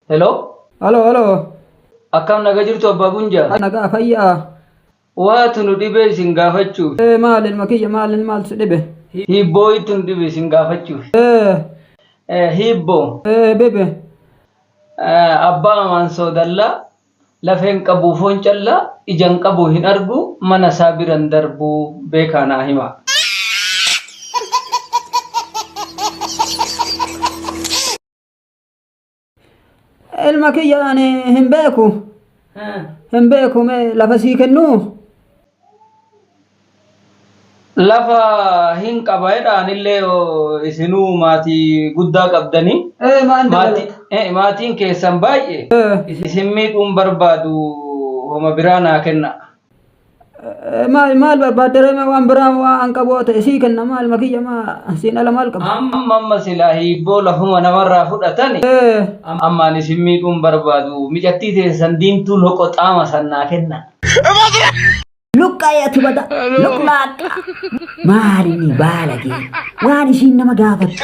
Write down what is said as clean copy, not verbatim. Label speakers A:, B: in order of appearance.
A: Hello?
B: Halo, halo.
A: Akkam naga jirtu abbaa Bunjaa?
B: Nagaa fayyaa.
A: Waatu nu dhibee isin gaafachuuf.
B: Ee maal ilma kiyya maal maal si dhibe?
A: Hiibbooyitu nu dhibe isin gaafachuuf.
B: Ee
A: Eh, Hiibboo.
B: ee bebe.
A: Eh, Abbaa amaan soodallaa lafeen qabu foon callaa ijan qabu hin argu mana isaa biran darbu beekaa naa hima.
B: Ilma kiyya ani hin beeku. Hin beeku mee lafa sii kennuu?
A: Lafa hin qaba jedha anillee oo isinuu maatii guddaa qabdanii.
B: Ee maan
A: Maatii,
B: dabalata?
A: eh, maatiin keessan baay'ee
B: Ee
A: isin miidhuun barbaadu homa biraa naa kenna.
B: Maal maal barbaadde ree waan biraa waan qabu yoo ta'e sii kenna maal makiyya maa siin ala maal qaba?
A: Amma amma silaa hiibboo lafuma namarraa fudhatani
B: Ee
A: ammaan isin miidhuun barbaadu micattii teessan diimtuu loqoxaama san naa kenna.
C: Luqqa'ee ati bada luqlaaqa. Maal inni baalagee waan ishiin nama gaafattu.